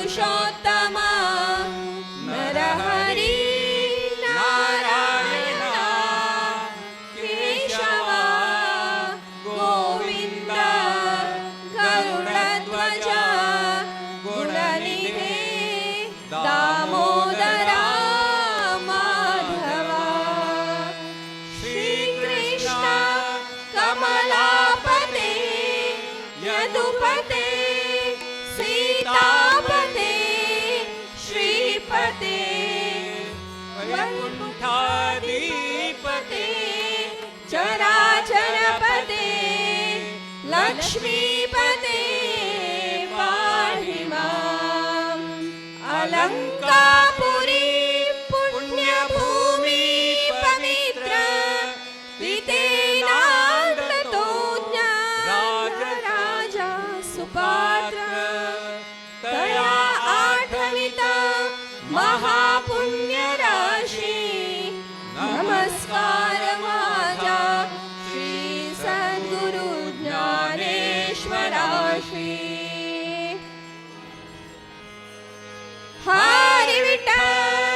पुरुषोत्तमा नरहरी नारायणा केशवा गोविंद गरुडध्वजा गुणनिधे दामोदरा माधवा श्रीकृष्ण कमलापते यदुपते सीतापते श्रीपते वैकुण्ठाधिपते चराचरपते लक्ष्मीपते पाहि माम्। अलङ्कापुरी पुण्यभूमि पवित्र पितेनागतो ज्ञानराजा सुपात्र तया आठविता महापुण्यराशी। नमस्कार माझा श्री सद्गुरु ज्ञानेश्वराशी। हरी विठ्ठल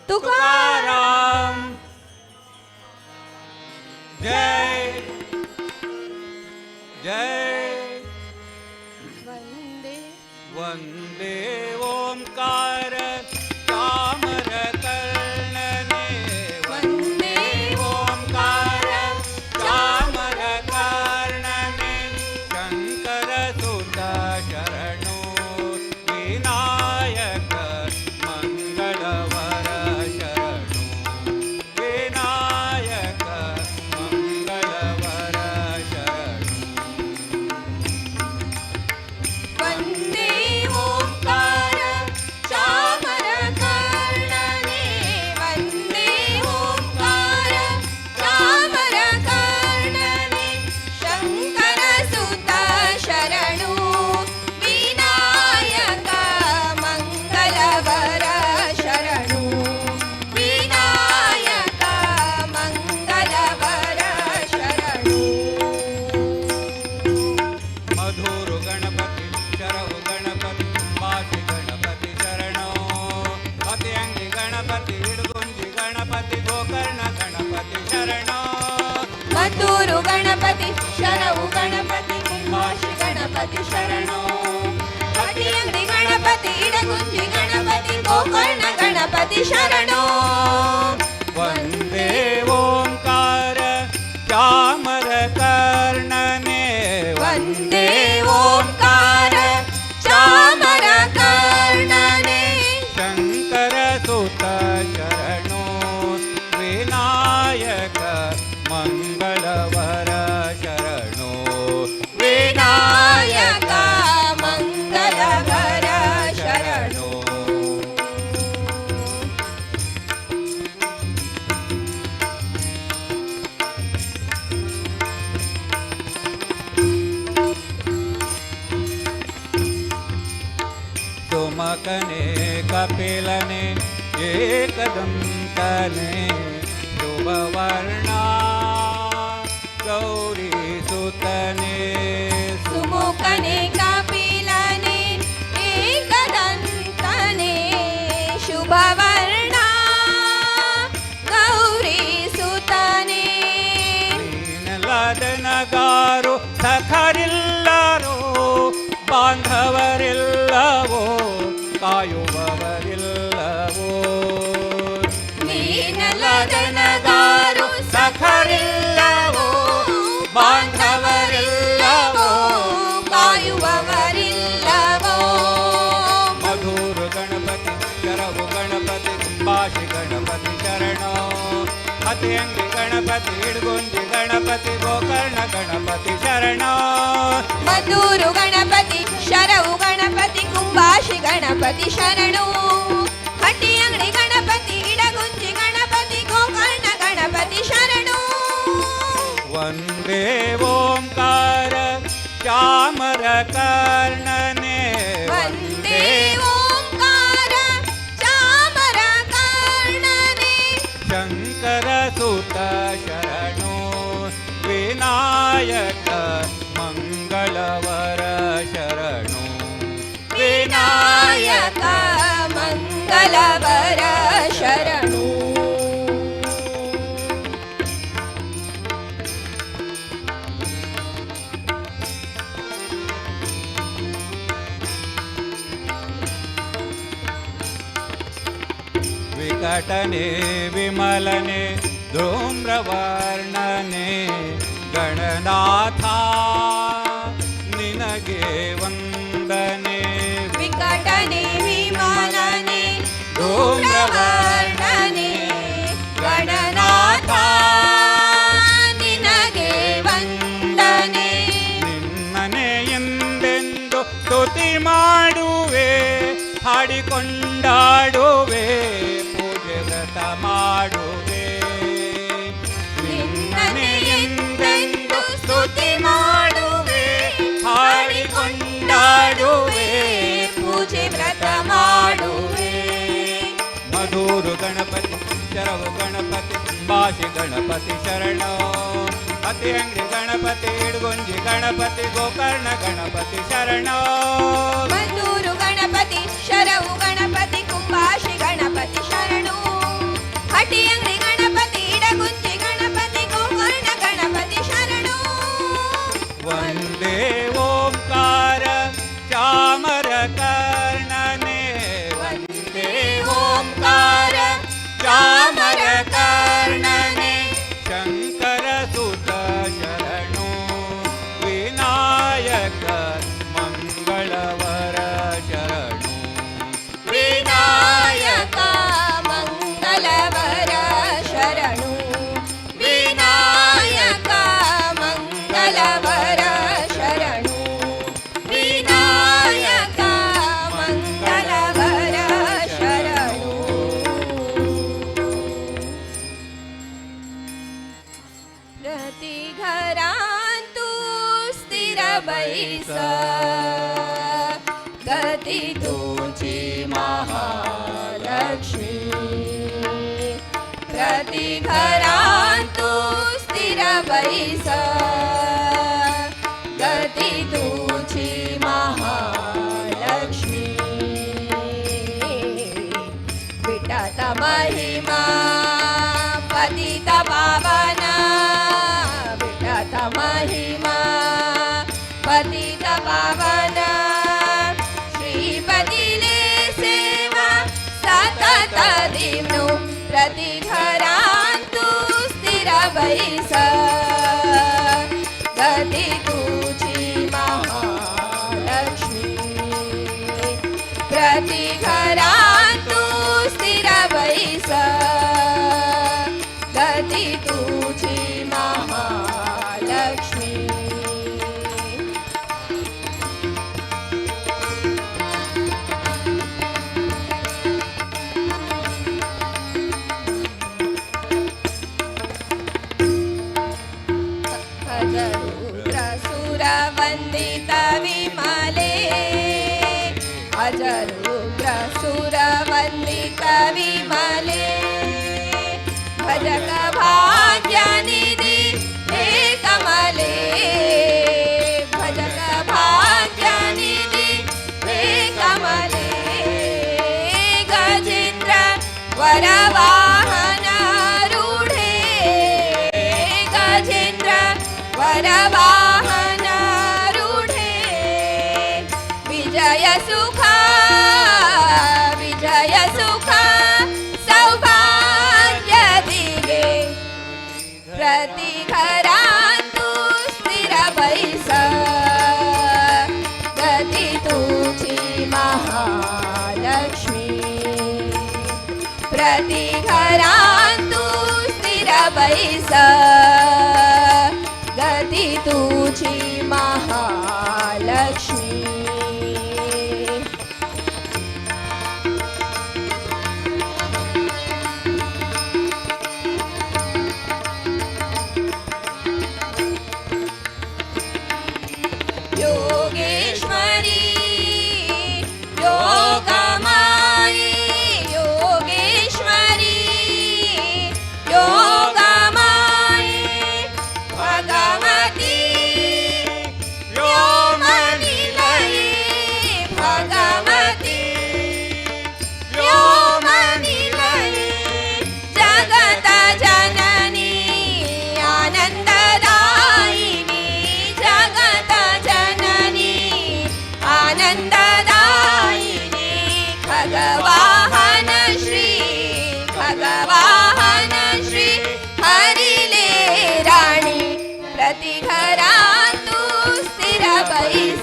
तुकाराम। तुकाराम। जय जय। वंदे वंदे ओंकार चामर कर्णने। वंदे ओंकार चामर कर्णने शंकर सुत शरणो विनायक मंगलवर शरणो विनायक मंगलवर शरणो। वंदे ओंकार चामर कर्णने। वंदे ओंकार चामर कर्णने शंकर सुत शरणो विनायक मंगलवर शरणो विनायक मंगलवर शरणो। मधुर गणपती शरव गणपती कुंभाशी गणपती शरणो अत्यंगी गणपती इडगुंजी गणपती गोकर्ण गणपती शरणो। मधुरु गणपती शरवु गणपती कुंभाशी गणपती शरणो अटियंगडी गणपती इडगुंजी गणपती गोकर्ण गणपती शरणो। वंदे ओंकार चामर कर्णने। वंदे ओंकार चामर कर्णने शंकर सुत शरणो विनायक मंगलवर शरणो विनायक मंगलवर शरणो। सुमकने कपिलने एकदंतने शुभवर्णा गौरी सुतने। सुमुखने कपिलने एकदंतने शुभवर्णा गौरी सुतने। ಲದನಗಾರು ಸಖರಿಲ್ಲರೋ ಬಾಂಧವರಿಲ್ಲವೋ ಕಾಯುವವರಿಲ್ಲವೋ। ನೀನಲದನಗಾರು ಸಖರಿಲ್ಲವೋ ಬಾಂಧವರಿಲ್ಲವೋ ಕಾಯುವವರಿಲ್ಲವೋ। ಮಧುರ ಗಣಪತಿ ಶರವು ಗಣಪತಿ ಕುಂಭಾಷಿ ಗಣಪತಿ ಶರಣೋ ಅತಿಯಂಗಿ ಗಣಪತಿ ಇಡ್ಗುಂಜಿ ಗಣಪತಿ ಗೋಕರ್ಣ ಗಣಪತಿ ಶರಣೋ। ಮಧುರು ಗಣಪತಿ ಶರವು ಗಣಪತಿ ಕುಂಭಾಷಿ ಗಣಪತಿ ಶರಣೋ ಹಟ್ಟಿಯಂಗಡಿ ಗಣಪತಿ ಇಡಗುಂಜಿ ಗಣಪತಿ ಗೋಕರ್ಣ ಗಣಪತಿ ಶರಣೋ। ವಂದೇ ಓಂಕಾರ ಚಾಮರ ಕರ್ಣನೆ। ವಂದೇ ಓಂಕಾರ ಚಾಮರ ಕರ್ಣನೆ ಶಂಕರ ಸುತ ಶರಣೋ ವಿನಾಯಕ ಮಂಗಳವರ ಶರಣೋ। ವಿಕಟನೆ ವಿಮಲನೆ ಧೂಮ್ರವರ್ಣನೆ ಗಣನಾಥ ನಿನಗೆ ವಂದನೆ. ವಿಕಟನೆ ವಿಮಲನೆ ಧೂಮ್ರವರ್ಣನೆ ಗಣನಾಥ ನಿನಗೆ ವಂದನೆ. ನಿನ್ನನೆ ಎಂದೆಂದು ಸ್ತುತಿ ಮಾಡುವೆ, ಹಾಡಿಕೊಂಡಾಡುವೆ, ಪೂಜೆ ವ್ರತ ಮಾಡುವೆ. ನಿನ್ನನೆ ಎಂದೆಂದು ಸ್ತುತಿ ಮಾಡುವೆ, ಹಾಡಿಕೊಂಡಾಡುವೆ, ಪೂಜೆ ವ್ರತ ಮಾಡುವೆ. ಮಧುರು ಗಣಪತಿ ಶರವು ಗಣಪತಿ ಭಾಷೆ ಗಣಪತಿ ಶರಣ, ಅತಿ ಅಂಗ್ರಿ ಗಣಪತಿ ಇಡ್ಗುಂಜಿ ಗಣಪತಿ ಗೋಕರ್ಣ ಗಣಪತಿ ಶರಣ. ಮಧುರು ಗಣಪತಿ ಶರವು ಗಣಪತಿ ಕುಂಭಾಷಿ ಗಣಪತಿ ಶರಣು, ಹಟಿಯಂಗ್ರಿ ಗಣಪತಿ ಇಡಗುಂಜಿ ಗಣಪತಿ ಗೋಕರ್ಣ ಗಣಪತಿ ಶರಣು. ವಂದೇ ಓಂಕಾರ ಚಾಮರ ಕರ್ಣನೆ, ವಂದೇ ಓಂಕಾರ ಚಾಮರ ಕರ್ಣನೆ, ಶಂಕರ ಸುತ ಶರಣು ವಿನಾಯಕ ಮಂಗಳವರ ಶರಣು. ವಿನಾಯಕ ಮಂಗಳವರ ಶರಣು, ವಿನಾಯಕ ಮಂಗಳವರ ಶರಣು, ವಿನಾಯಕ ಮಂಗಳವರ ಶರಣು. ಪ್ರತಿ घरांतू स्थिर बैस, गती तुझी महालक्ष्मी. प्रति घरांतू स्थिर बैस, गती तुझी महालक्ष्मी. विटत महिमा पतित पावना, विटत महिमा पतित पावना, श्रीपतिले सेवा सतत दिनु. प्रति घरांतू स्थिर बैस, गती तुझी महालक्ष्मी. प्रति घरांतू स्थिर बैस, गती तुझी महालक्ष्मी. अजरुद्रसुरवन्दित विमले, अजरुद्रसुरवन्दित विमले, भजक भाग्यनिधि हे कमले, भजक भाग्यनिधि हे कमले, गजेन्द्र वरवाहन रूढे, गजेन्द्र वरवाहन रूढे, विजय सुखा विजय सुखा सौभाग्य दिगे. प्रति घरांतू स्थिर बैस, गती तुझी महालक्ष्मी. प्रति घरांतू स्थिर बैस, गती तुझी महालक्ष्मी. योगेश्वरी योगमाये, योगेश्वरी योगमाये, भगवती व्योमनिलये.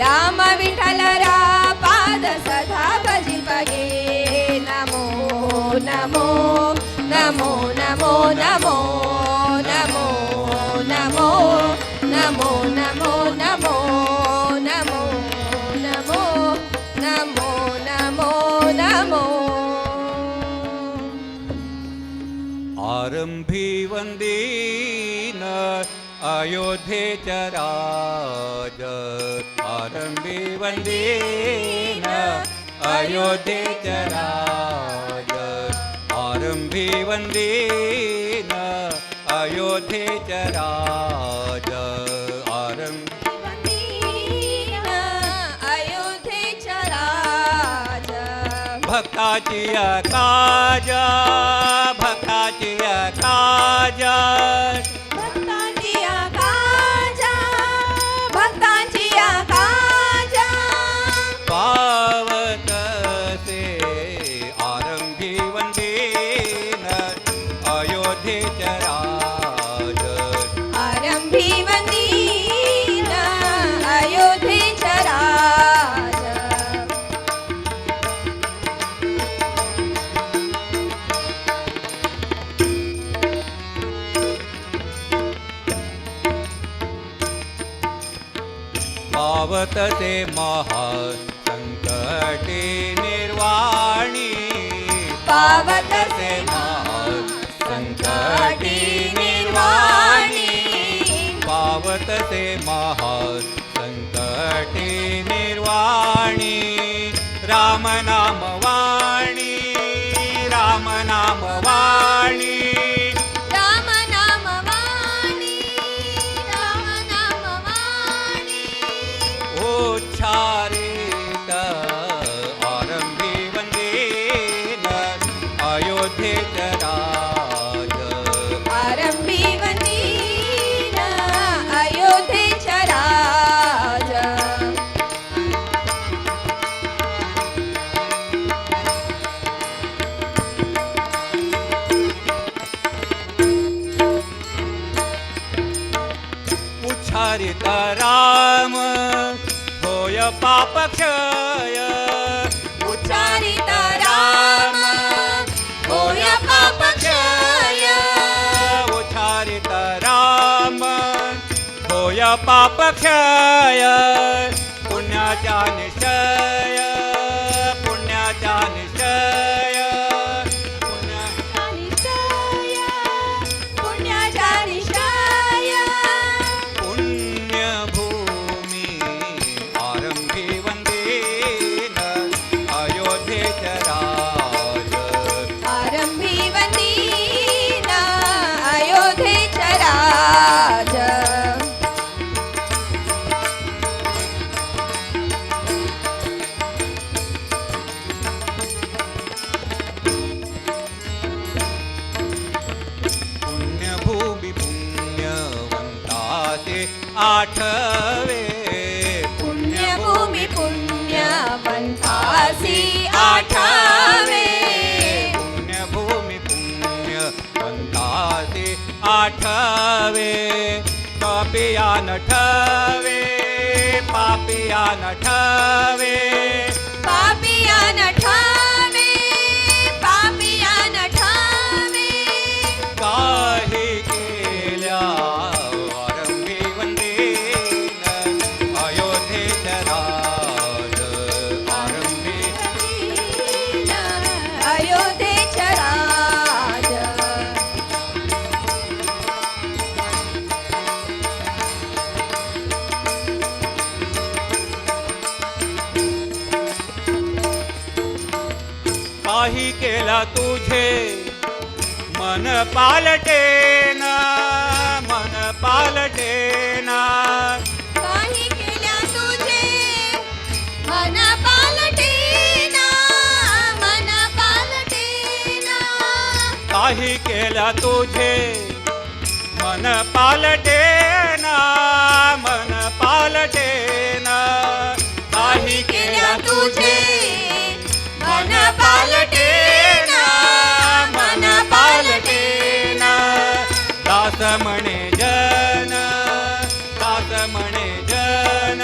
राम विठ्ठलरा पाद सदा भजिपगे. नमो नमो नमो नमो नमो नमो नमो नमो नमो नमो नमो नमो नमो नमो नमो. आरंभी वंदीन अयोध्येच्या राज. आरंभी वंदीन अयोध्येच्या राज. आरंभी वंदीन अयोध्येच्या राज. आरंभी वंदीन अयोध्येच्या राज. भक्ताची काज, भक्ताची काज. भक्तांची काज, भक्तांची काज. पावतसे. आरंभी वंदीन अयोध्येच्या राज. आरंभी वंदीन अयोध्येच्या राज. पावतसे महा संकटे निर्वाणी. पावतसे महा संकटी निर्वाणी. पावतसे महा संकटे निर्वाणी. राम नाम वाणी, राम नाम वाणी. राम नाम वाणी, राम नाम वाणी. उच्चारित. आरंभी वंदेन अयोध्येच राज. आरंभी वंदीन अयोध्येच्या राज. उच्चारित राम होय पापक्षय. उच्चारित राम होय पापक्षय. उच्चारित राम होय पापक्षय. पुण्याचा निश्चय, पुण्याचा निश्चय, पुण्या निश्चय, पुण्याचा निश्चय. पुण्यभूमी आरंभी वंदेन अयोध्येच राज. आरंभी वंदीन अयोध्येच्या राज. पुण्यभूमी पुण्यवंतासे आठवे. पुण्यभूमी पुण्यवंतासी आठावे. पुण्यभूमी पुण्यवंतासे आठवे. पापिया नठवे, पापिया नठवे. पापिया नठावे, पापिया नठावे. काही केल्या. आरंभी वंदेन अयोध्येच राज. आरंभी अयोध्येच्या राज. काही केला तुझे मन पालटेना, मन पालटेना. काही केल्या तुझे मन पालटेना, मन पालटेना. काही केला तुझे मन पालटेना, मन पालटेना. काही केल्या तुझे मन पालटेना, मन पालटेना. दास म्हणे जन, दास म्हणे जन.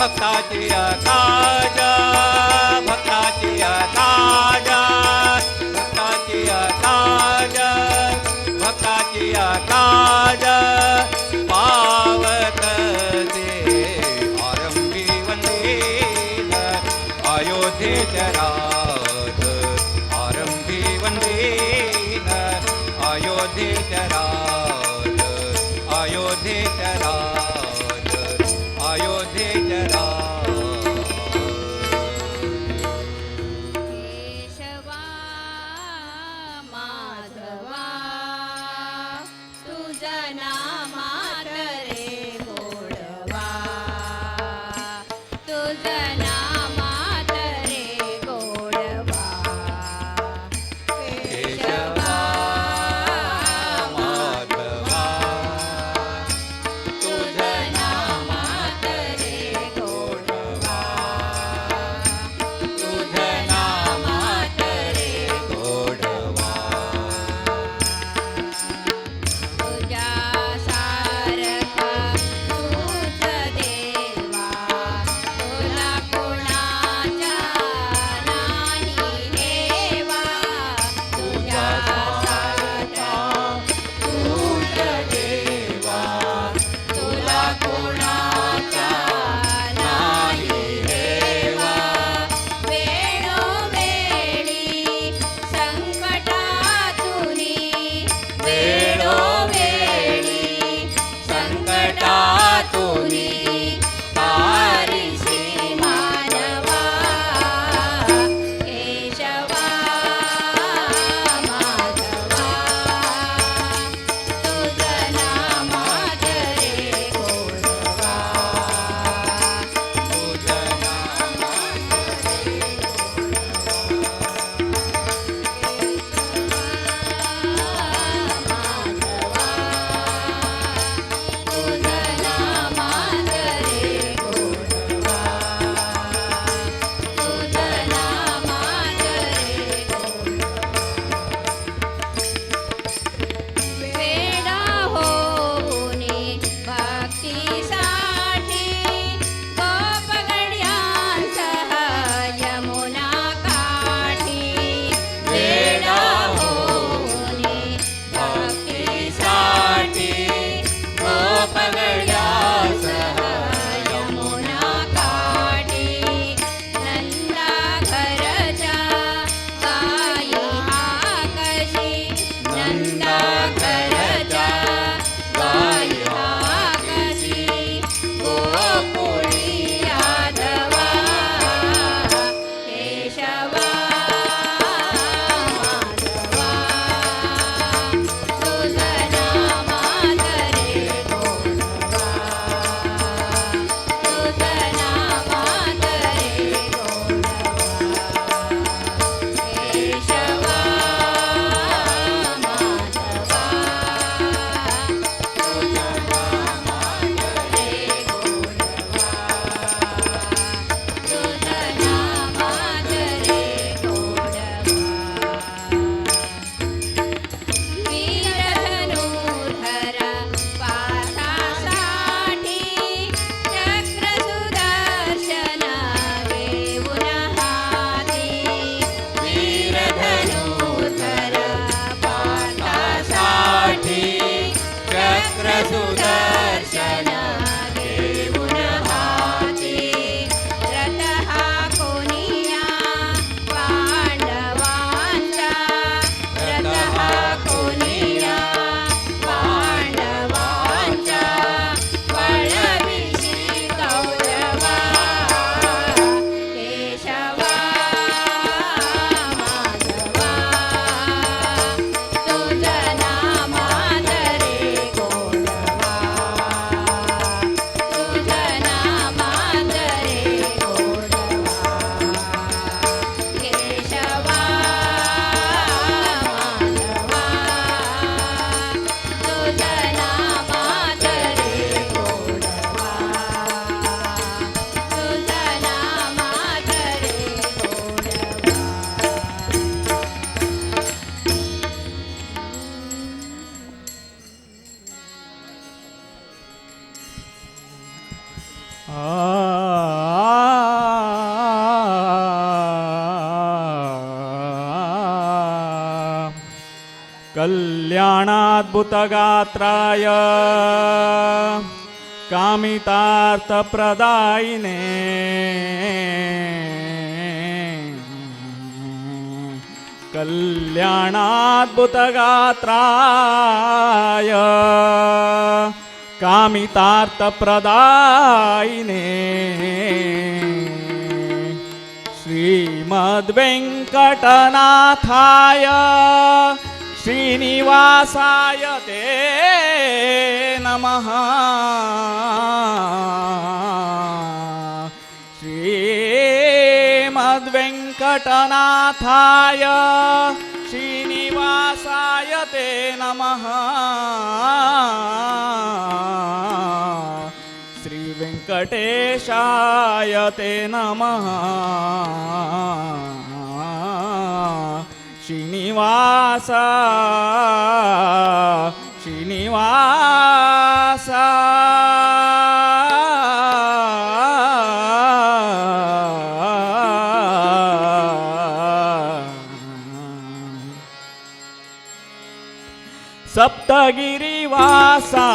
भक्ताची काज, भक्ताची काज, भक्ताची काज, भक्ताची काज पावतसे। आरंभी वंदीन अयोध्येच्या राज, आरंभी वंदीन अयोध्येच्या राज, अयोध्येच्या राज, अयोध्येच्या राज। केशवा माधवा तुझं नामात रे गोडवा, तुझं नामात रे गोडवा। केशवा माधवा तुझं नामात रे गोडवा, तुझं नामात रे गोडवा। तुझ्या सारखा तूच देवा, तुला कोणाच्या नाही हेवा। तुझ्या सारखा तूच देवा, तुला कोणाच्या नाही हेवा। वेळोवेळी संकटातुनी, वेळोवेळी संकटातुनी तारिसी मानवा। केशवा माधवा तुझं नामात रे गोडवा, तुझं नामात रे माधवा तुझं नामात रे गोडवा, तुझं नामात रे गोडवा। वेडा होऊनी भक्तीसाठी, गोपगड्यांसह यमुना काठी। वेडा होऊनी भक्तीसाठी, गोपगड्यांसह यमुना काठी। नंदा घरच्या गाई हाकशी, नंदा घरच्या गाई हाकशी, गोकुळी यादवा। केशवा माधवा तुझं नामात रे गोडवा, तुझं नामात रे गोडवा। केशवा माधवा तुझं नामात रे गोडवा, तुझं नामात रे गोडवा। वीरधनुर्धर पार्थासाठी, चक्र सुदर्शन घेऊन हाती। वीरधनुर्धर पार्थासाठी, चक्र सुदर्शन घेऊन हाती। रथ हा कोनिया पांडवांचा, रथ हा कोनिया पांडवांचा, पळविशी कौरवा। केशवा माधवा तुझं नामात रे गोडवा, तुझं नामात रे गोडवा। केशवा माधवा तुझं नामात रे गोडवा, तुझं नामात रे गोडवा। आ कल्याणाद्भुतगात्राय कामितार्थप्रदायिने कल्याणाद्भुतगात्राय कामितार्थप्रदायिने श्रीमद्वेङ्कटनाथाय श्रीनिवासाय ते नमः। श्रीमद्वेङ्कटनाथाय श्रीनिवासाय ते नमः। श्रीवेङ्कटेशाय ते नमः। श्रीनिवास श्रीनिवास। सप्तगिरिवासा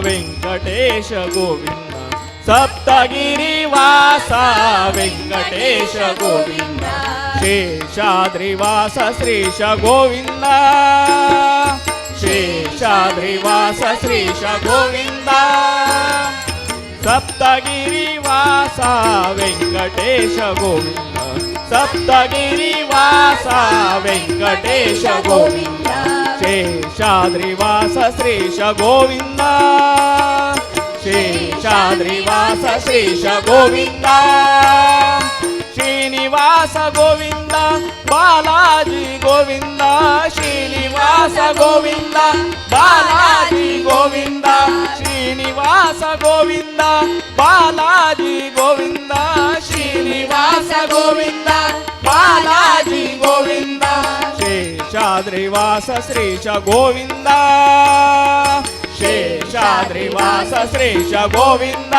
वेंकटेश गोविंद, सप्तगिरिवासा वेंकटेश गोविंद, शेषाद्रिवास श्रीश गोविंद, शेषाद्रिवास श्रीश गोविंद, सप्तगिरिवासा वेंकटेश गोविंद, सप्तगिरिवासा वेंकटेश गोविंद, शेषाद्रिवास श्रीश गोविंद, शेषाद्रिवास श्रीश गोविंद, श्रीनिवास गोविंद बालाजी गोविंद, श्रीनिवास गोविंद बालाजी गोविंद, श्रीनिवास गोविंद बालाजी गोविंद, श्रीनिवास गोविंद बालाजी गोविंद, शेषाद्रिवास श्रीश गोविंद, शेषाद्रिवास श्रीश गोविंद,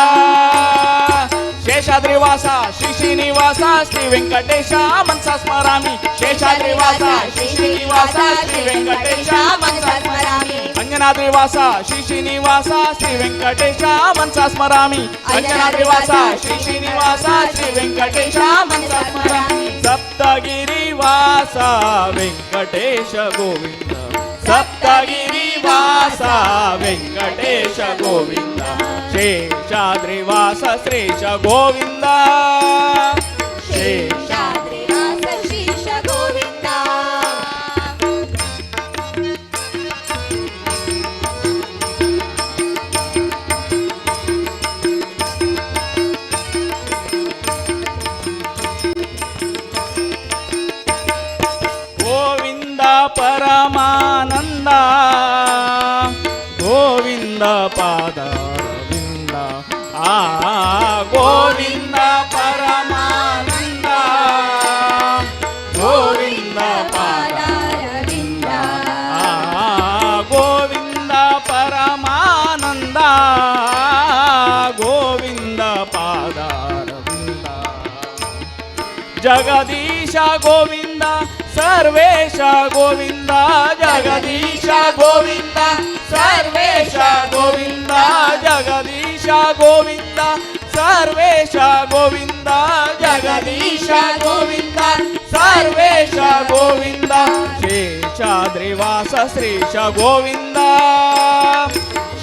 शेषाद्रिवास श्री श्रीनिवास श्री वेंकटेश मनसा स्मरामि, शेषाद्रिवास श्री श्रीनिवास श्री वेंकटेश मनसा स्मरामि, अंजनाद्रिवास श्री श्रीनिवास श्री वेंकटेश मनसा स्मरामि, अंजनाद्रिवास श्री श्रीनिवास श्री वेंकटेश मनसा स्मरामि, सप्तगिरिवास वेंकटेश गोविंद, सप्तगिरिवास वेंकटेश गोविंद, शेषाद्रिवास श्रीश गोविंद, शेषाद्रिवास श्रीश गोविंद। गोविंद परमानंद गोविंद पादारविंद, आ गोविंद परमानंद गोविंद पादारविंद, आ गोविंद परमानंद गोविंद पादारविंद, जगदीश गोविंद सर्वेश गोविंद, जगदीश गोविंद सर्वेश गोविंद, जगदीश गोविंद सर्वेश गोविंद, जगदीश गोविंद सर्वेश गोविंद, शेषाद्रिवास श्रीश गोविंद,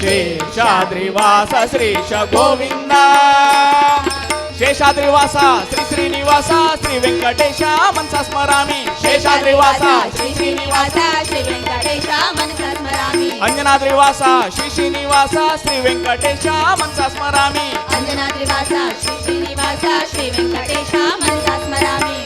शेषाद्रिवास श्रीश गोविंद, शेषाद्रिवास श्री श्रीनिवास श्री वेंकटेश मनसा स्मरामि, शेषाद्रिवास श्री श्रीनिवास श्री वेंकटेश मनसा स्मरामि, अंजनाद्रिवास श्री श्रीनिवास श्री वेंकटेश मनसा स्मरामि, अंजनाद्रिवास श्री श्रीनिवास श्री वेंकटेश मनसा स्मरामि।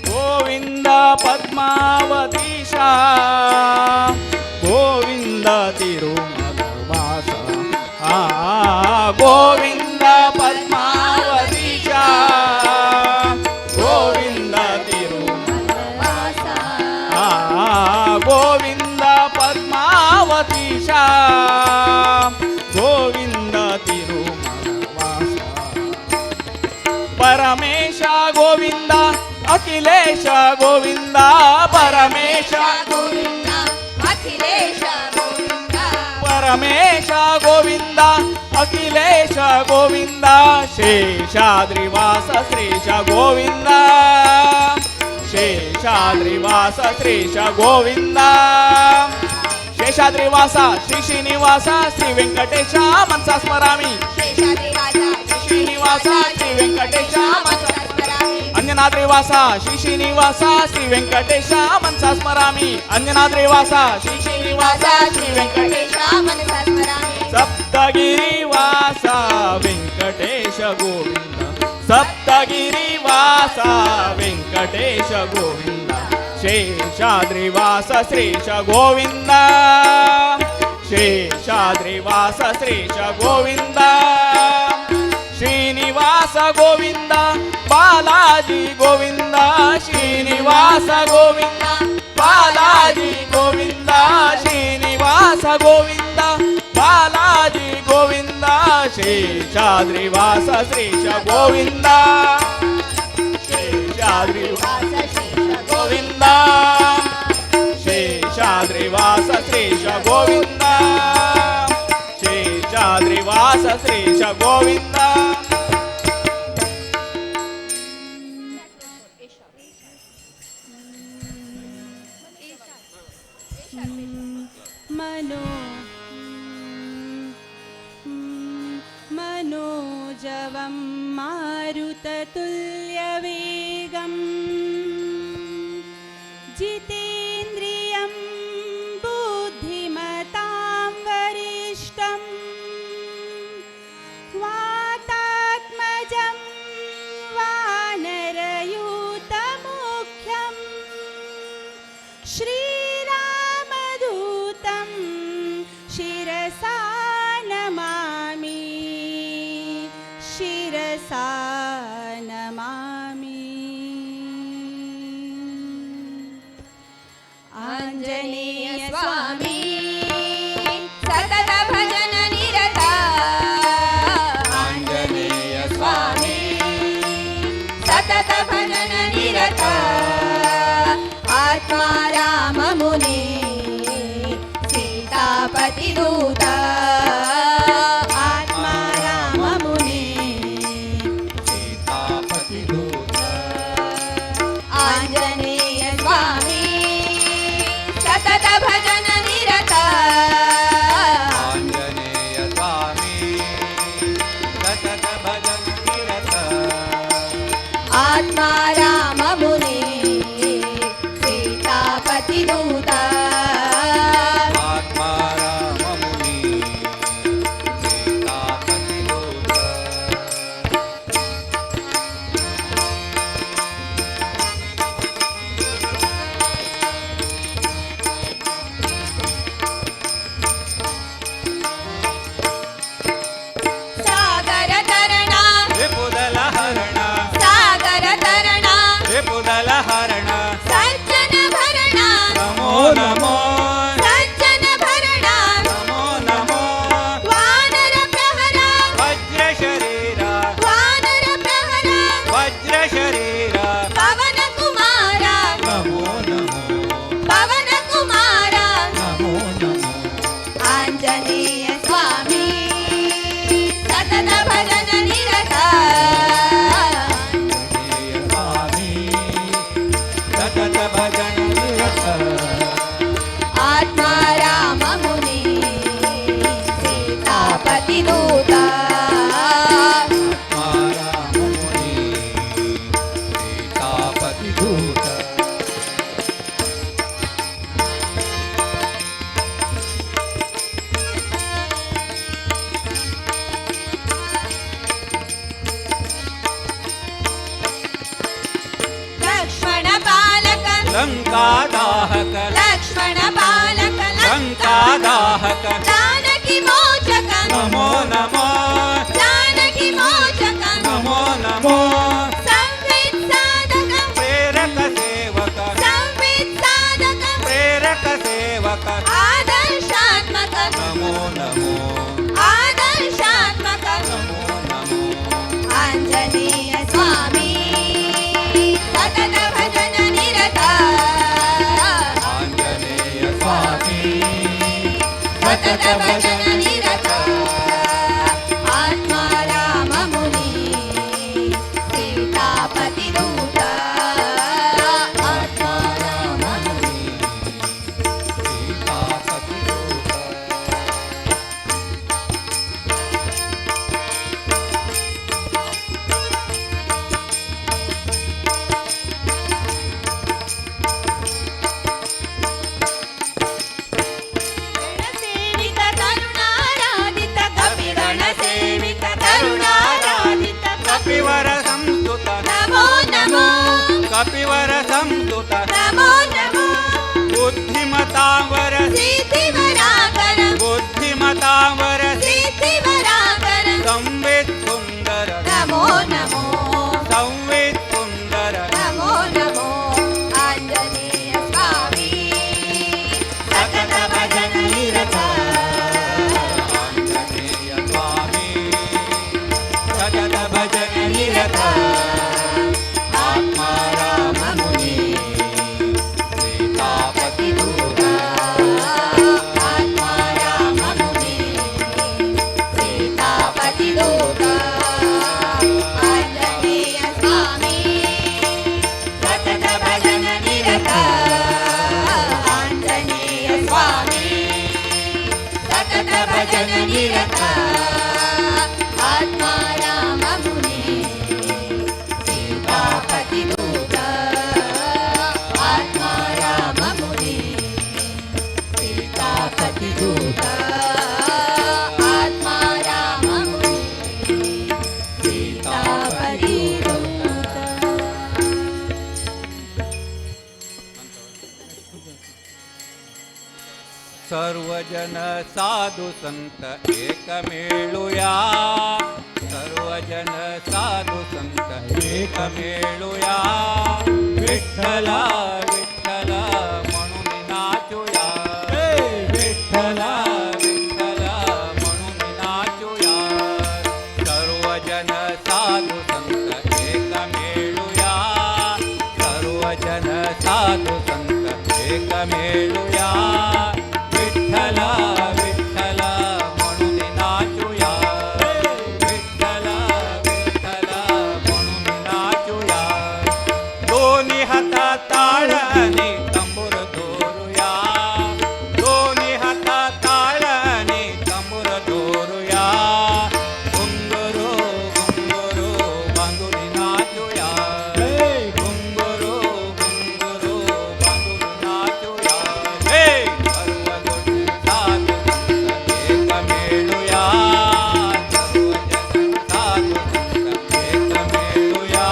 गोविंद पद्मावतीशा गोविंद तिरुमलवास, आ गोविंद पद्मावतीशा गोविंद तिरुमलवास, आ गोविंद पद्मावतीशा ಪರಮೇಶ ಗೋವಿಂದ ಅಖಿಲೇಶ ಗೋವಿಂದ ಪರಮೇಶ ಗೋವಿಂದ ಅಖಿಲೇಶ ಗೋವಿಂದ ಪರಮೇಶ ಗೋವಿಂದ ಅಖಿಲೇಶ ಗೋವಿಂದ ಶೇಷಾದ್ರಿವಾಸ ಶ್ರೀಶ ಗೋವಿಂದ ಶೇಷಾದ್ರಿವಾಸ ಶ್ರೀಶ ಗೋವಿಂದ ಶೇಷಾದ್ರಿವಾಸ ಶ್ರೀ ಶ್ರೀನಿವಾಸ ಶ್ರೀ ವೆಂಕಟೇಶ ಮನಸ ಸ್ಮರಾಮಿ ಶೇಷಾದ್ರಿವಾಸ ಶ್ರೀನಿವಾಸ ಶ್ರೀ ವೆಂಕಟೇಶ ಮನಸ ಸ್ಮರಾಮಿ ಅಂಜನಾದ್ರಿವಾಸ ಶ್ರೀ ಶ್ರೀನಿವಾಸ ಶ್ರೀ ವೆಂಕಟೇಶ ಮನಸ ಸ್ಮರಾಮಿ ಅಂಜನಾದ್ರಿವಾಸ ಶ್ರೀ ಶ್ರೀನಿವಾಸ ಶ್ರೀ ವೆಂಕಟೇಶ ವೆಂಕಟೇಶ ಮನಸ ಸ್ಮರಾಮಿ ಸಪ್ತಗಿರಿವಾಸ ವೆಂಕಟೇಶ ಗೋವಿಂದ ಸಪ್ತಗಿರಿವಾಸ ವೆಂಕಟೇಶ ಗೋವಿಂದ ಶೇಷಾದ್ರಿವಾಸ ಶ್ರೀಶ ಗೋವಿಂದ ಶೇಷಾದ್ರಿವಾಸ ಶ್ರೀಶ ಗೋವಿಂದ ಶ್ರೀನಿವಾಸ ಗೋವಿಂದ ಬಾಲಾಜಿ ಗೋವಿಂದ ಶ್ರೀನಿವಾಸ ಗೋವಿಂದ ಬಾಲಾಜಿ ಗೋವಿಂದ ಶ್ರೀನಿವಾಸ ಗೋವಿಂದ ಬಾಲಾಜಿ ಗೋವಿಂದ ಶೇಷಾದ್ರಿವಾಸ ಶ್ರೀಶ ಗೋವಿಂದ ಶೇಷಾದ್ರಿವಾಸ ವಾಸ ಶೇಷ ಗೋವಿಂದ ಶೇಷಾದ್ರಿವಾಸ ಶ್ರೀಶ ಗೋವಿಂದ ಶೇಷಾದ್ರಿವಾಸ ಶ್ರೀಶ ಗೋವಿಂದ. मनो मनोजवं मारुततुल्यवेगम् जितेन्द्रियं बुद्धिमतां वरिष्ठं वातात्मजं वानरयूतमुख्यम् श्रीरामदूतं शिरसा नमामि शिरसा नमामि. ಆಂಜನೇಯ ಸ್ವಾಮಿ ಸತತ ಭಜನ ನಿರತ ಆಂಜನೇಯ ಸ್ವಾಮಿ ಸತತ ಭಜನ ನಿರತ ಆತ್ಮ ರಾಮ ಮುನಿ ಸೀತಾಪತಿ ದೂತ ಆತ್ಮ ರಾಮ ಮುನಿ ಸೀತಾಪತಿ ದೂತ ಆಂಜನೇಯ ಸ್ವಾಮಿ ಸತತ ಭಜನ ನಿರತ ಆಂಜನೇಯ ಸ್ವಾಮಿ ಸತತ ಭಜನ ನಿರತ ಆತ್ಮ ರಾಮ ಮುನಿ ಸೀತಾಪತಿ ದೂತ ಆತ್ಮ ರಾಮ ಮುನಿ ಸೀತಾಪತಿ ದೂತ. ಸಾಗರ ತರಣ ರಿಪುದಲ ಹರಣ ಸಾಗರ ತರಣ ರಿಪುದಲ ಹರಣ ಸಜ್ಜನ ಭರಣ ನಮೋ ನಮೋ ಸಜ್ಜನ ಭರಣ ನಮೋ ನಮೋ ವಾನರ ಪ್ರಹರ ವಜ್ರ ಶರೀರ ವಾನರ ಪ್ರಹರ ವಜ್ರ ಶರೀರ ಪವನ ಕುಮಾರ ನಮೋ ನಮೋ ಪವನ ಕುಮಾರ ನಮೋ ನಮೋ ಆಂಜನೇಯ ಸ್ವಾಮಿ ಸತತ ಭಜನ ನಿರತ ಆಂಜನೇಯ ಸ್ವಾಮಿ ಸತತ ಭಜನ ನಿರತ ಆತ್ಮ ರಾಮ ಮುನಿ ಸೀತಾಪತಿ ದೂತ ರಾಮ ಮುನಿ ಸೀತಾಪತಿ ದೂತ. ಲಕ್ಷ್ಮಣ ಪಾಲಕ ಲಂಕಾದಾಹಕ ಲಕ್ಷ್ಮಣ ಪಾಲಕ ಲಂಕಾದಾಹಕ ಜಾನಕಿ ಮೋಚಕ ನಮೋ ನಮೋ ಜಾನಕಿ ಮೋಚಕ ನಮೋ ನಮೋ ಸಂವಿತ್ ಸಾಧಕ ಪ್ರೇರಕ ಸೇವಕ ಸಂವಿತ್ ಸಾಧಕ ಪ್ರೇರಕ ಸೇವಕ ಆದರ್ಶಾತ್ಮಕ ನಮೋ ನಮೋ ಆದರ್ಶಾತ್ಮಕ ನಮೋ ನಮೋ ಆಂಜನೇಯ ಸ್ವಾಮಿ. सर्वजन साधू संत एक मेळूया, सर्वजन साधू संत एक मेळूया, विठ्ठला विठ्ठला म्हणून नाचूया, विठ्ठला विठ्ठला म्हणून नाचूया, सर्वजन साधू संत एक मेळूया, सर्वजन साधू संत एक मेळूया, विठ्ठला विठ्ठला म्हणून नाचूया, विठ्ठला विठ्ठला म्हणून नाचूया, दोन्ही हातात ताळ आणि तंबूर धरूया, दोन्ही हातात ताळ आणि तंबूर धरूया, घुंगरू घुंगरू बांधून नाचूया, घुंगरू घुंगरू बांधून नाचूया, हे सर्वजन साधू संत एक मेळूया, सर्वजन साधू संत एक मेळूया,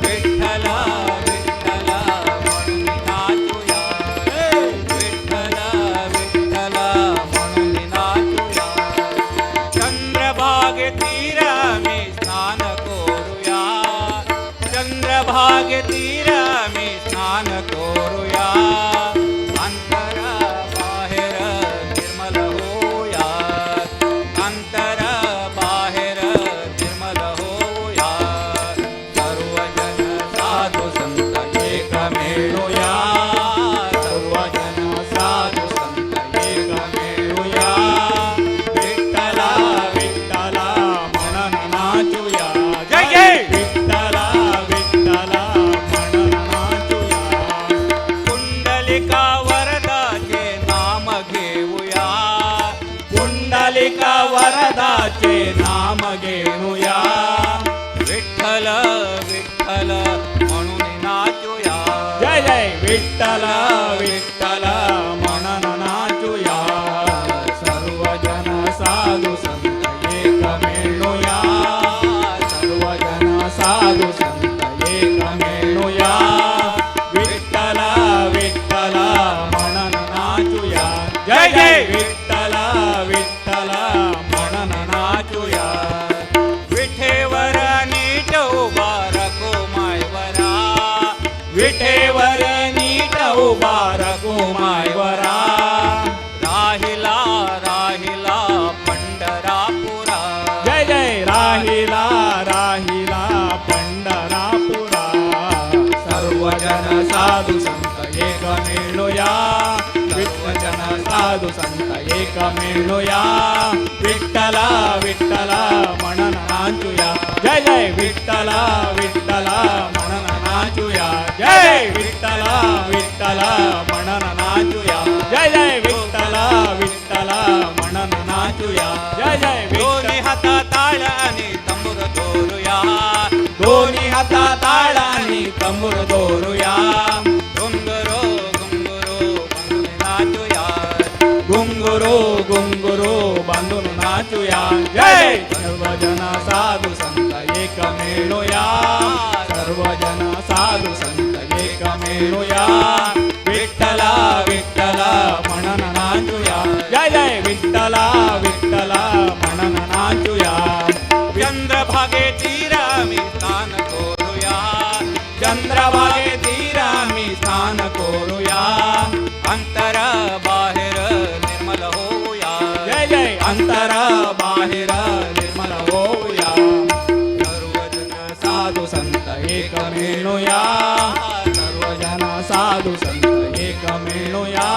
विठ्ठला विठ्ठला म्हणून नाचूया, विठ्ठला विठ्ठला म्हणून नाचूया, चंद्रभागे तीरामी स्नान करूया, चंद्रभागे तीरामी स्नान करूया, अंतरा बाहेर निर्मल होऊया, अंतरा बाहेर निर्मल होऊया, सर्वजन साधू संत एक मेळूया, सर्वजन साधू संत एक मेळूया, विठ्ठला विठ्ठला म्हणून नाचूया, जय जय. विठ्ठला विठ्ठला म्हणून नाचूया, कुंडलिका वरदाचे नाम घेऊया, कुंडलिका वरदाचे नाम घेऊया, विठ्ठल विठ्ठल म्हणून नाचूया, जय जय विठ्ठल विठ्ठल म्हणून नाचूया, सर्वजन साधू संत एक मेळूया, सर्वजन साधू संत एक मेळूया, विठ्ठल विठ्ठल म्हणून नाचूया, जय जय. विठ्ठल विठ्ठल म्हणून नाचूया, विठेवर नीट उभा रखो मायवरा, विठेवर नीट उभा रघुमायवरा, राहिला राहिला पंढरापुरा, जय जय राहिला राहिला पंढरापुरा, सर्वजन साधू संत एक मेळूया, सर्वजन साधू संत एक मेळूया, विठ्ठला विठ्ठला म्हणून नाचूया, जय जय विठ्ठला विठ्ठला म्हणून नाचूया, जय विठ्ठला विठ्ठला म्हणून नाचूया, जय जय विठ्ठला विठ्ठला म्हणून नाचूया, जय जय दोन्ही विठ्ठल. हातात ताळ आणि तंबूर दोरूया, दोन्ही हाता ताळ आणि तंबूर दोरूया, घुंगरू घुंगरू बांधून नाचूया, घुंगरू घुंगरू बांधून नाचूया, जय सर्वजन साधू संत एक मेळूया, सर्वजन साधू संत एक मेळूया, विठ्ठला विठ्ठला म्हणून नाचूया, जय जय विठ्ठला विठ्ठला म्हणून नाचूया, चंद्रभागे तीरामी स्नान करूया, चंद्रभागे तीरामी स्नान करूया, अंतरा बाहेर निर्मल होऊया, जय जय अंतरा बाहेर निर्मल होऊया, सर्वजन साधू संत एक मेळूया, सर्वजन साधू संत एक मेळूया,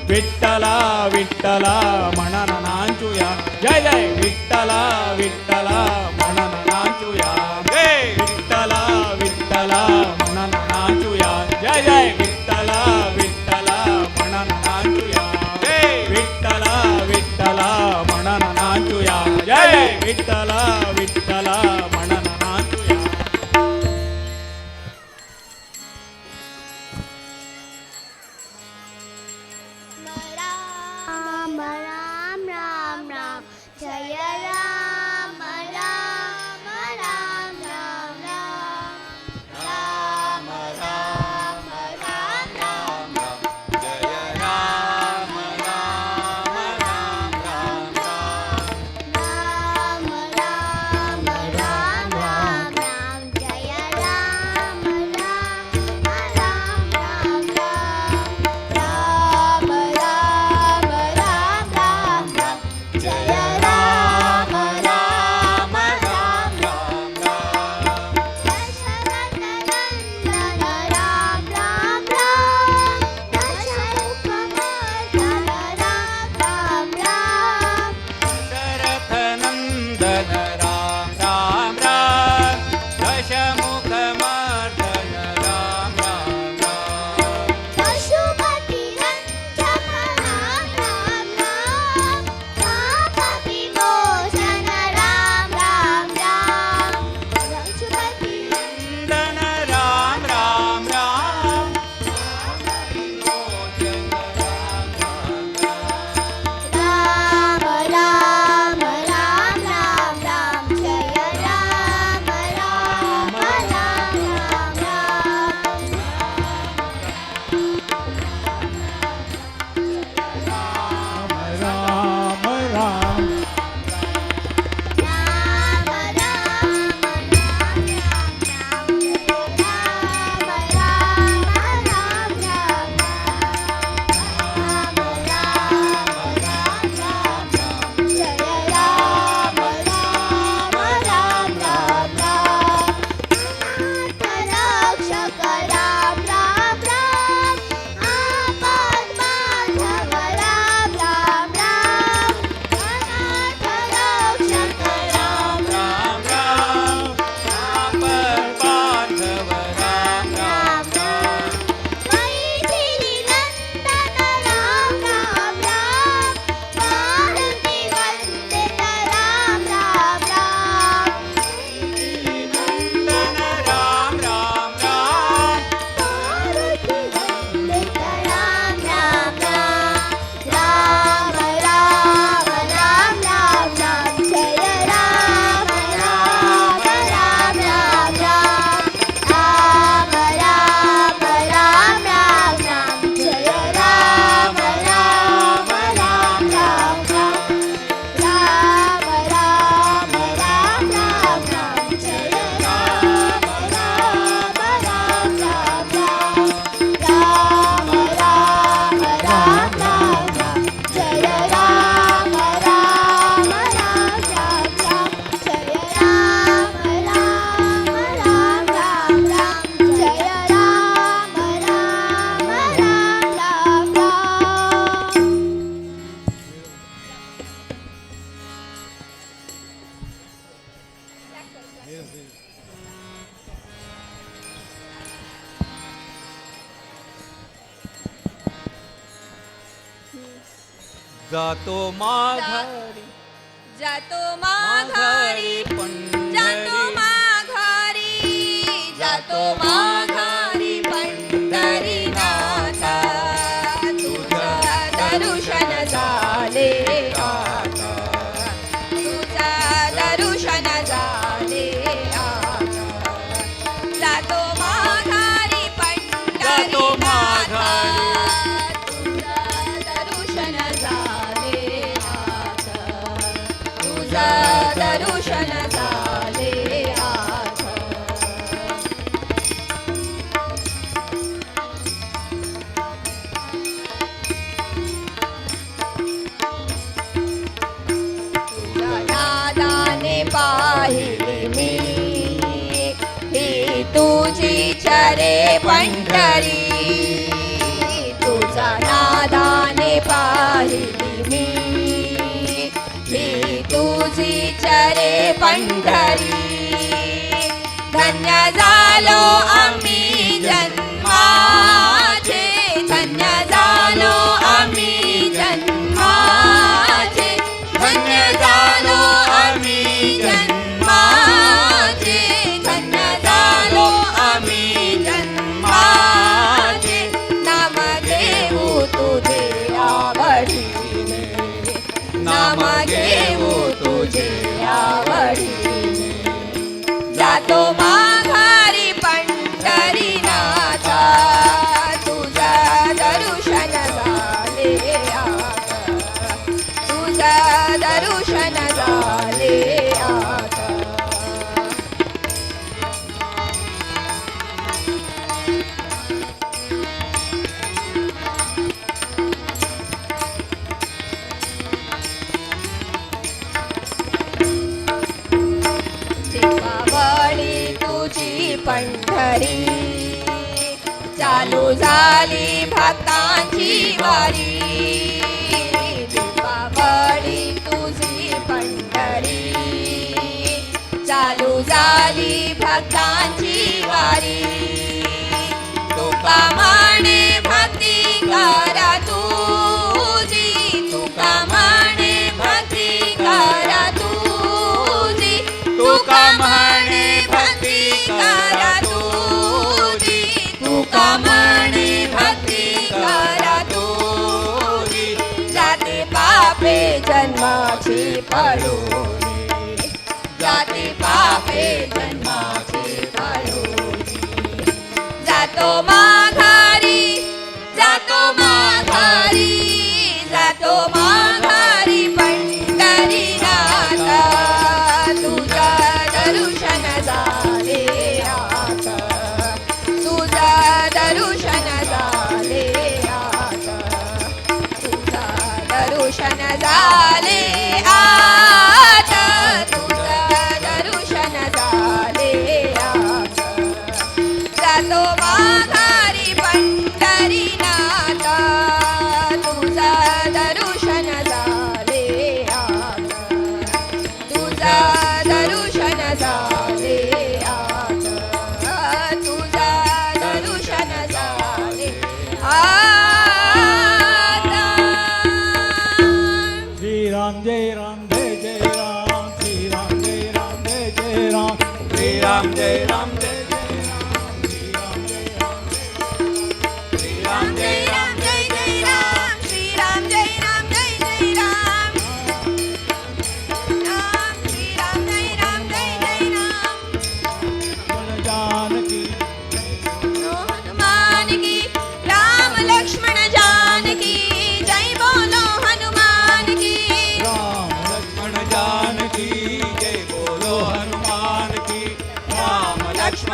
विठ्ठला विठ्ठला म्हणून नाचूया, जय जय विठ्ठला विठ्ठला म्हणून नाचूया, जय. विठ्ठला विठ्ठला म्हणून नाचूया, जय जय विठ्ठला विठ्ठला म्हणून नाचूया, जय. विठ्ठला विठ्ठला म्हणून नाचूया, जय जय विठ्ठला विठ्ठला म्हणून नाचूया. राम राम राम राम जय राम राम राम राम राम राम राम राम राम जय राम राम जातो माघारी, जातो माघारी, जातो माघारी, जातो माघारी पंढरीनाथा, तुझा दर्शन झाले आता, तुझा दर्शन झाले आता. जातो माघारी पंढरीनाथा, तुझा दर्शन झाले आता, तुझा दर्शन झाले आता. तुझ्या नादाने पाहिली मी ही तुझी चरे पंढरी, तुझ्या नादाने पाहिली मी ही तुझी चरे पंढरी. धन्य झालो आम्ही जन्माचे, धन्य झालो आम्ही जन्माचे, धन्य झालो आम्ही जन्माचे, धन्य झालो आम्ही जन्माचे. नाम घेऊ तुझे आवडीने, नाम घेऊ तुझे आवडीने. जातो माघारी पंढरीनाथा, तुझा दर्शन झाले आता, तुझा दर्शन झाले आता. दीपावली तुझी पंढरी, चालू झाली भक्तांची वारी. दीपावली तुझी पंढरी, चालू झाली भक्तांची वारी. तुका म्हणे भक्ती करा तुझी, तुका म्हणे भक्ती करा तुझी, तुका म्हणे भक्ती करा तुझी, तुका म्हणे भक्ती करा तुझी. जाते पापे जन्माची पडोनी, जाते पापे जन्माची पडोनी. जातो माघारी, जातो माघारी, जातो माघारी पंढरीनाथा, तुझा दर्शन झाले आता, तुझा दर्शन झाले आता, तुझा दर्शन झाले आता, तुझा दर्शन झाले आता. जातो माघारी पंढरीनाथा, तुझा दर्शन झाले आता, तुझा दर्शन झाले आता, तुझा दर्शन झाले आता. श्री राम जय राम जय जय राम, श्री राम जय राम जय जय राम, श्री राम जय राम जय जय राम, श्री राम जय राम जय, श्री राम जय राम जय जय राम, श्री राम जय राम जय जय राम, राम श्री राम जय राम जय जय राम. जानकी हनुमान की, राम लक्ष्मण जानकी जय बोलो हनुमान की. राम लक्ष्मण जानकी जय बोलो हनुमान की, राम लक्ष्मण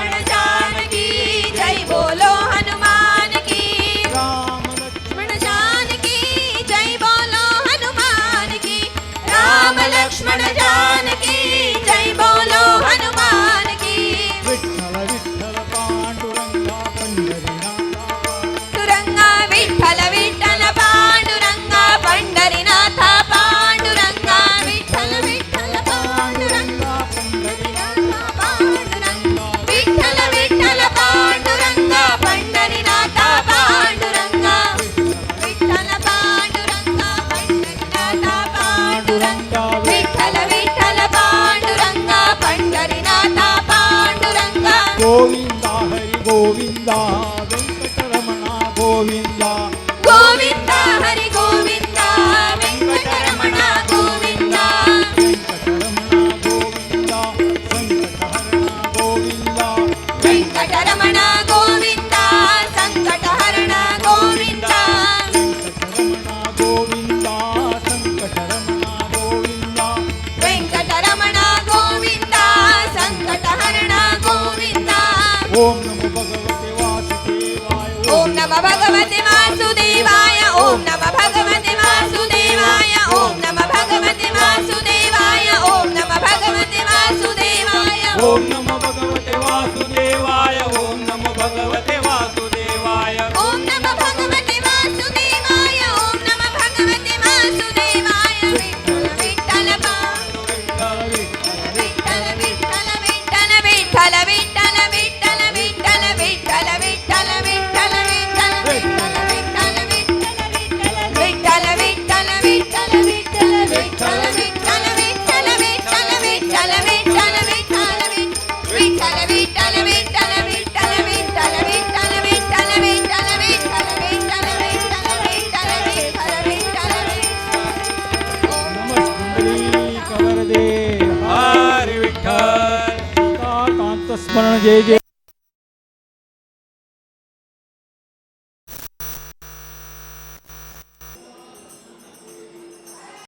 સ્મરણ જય જય.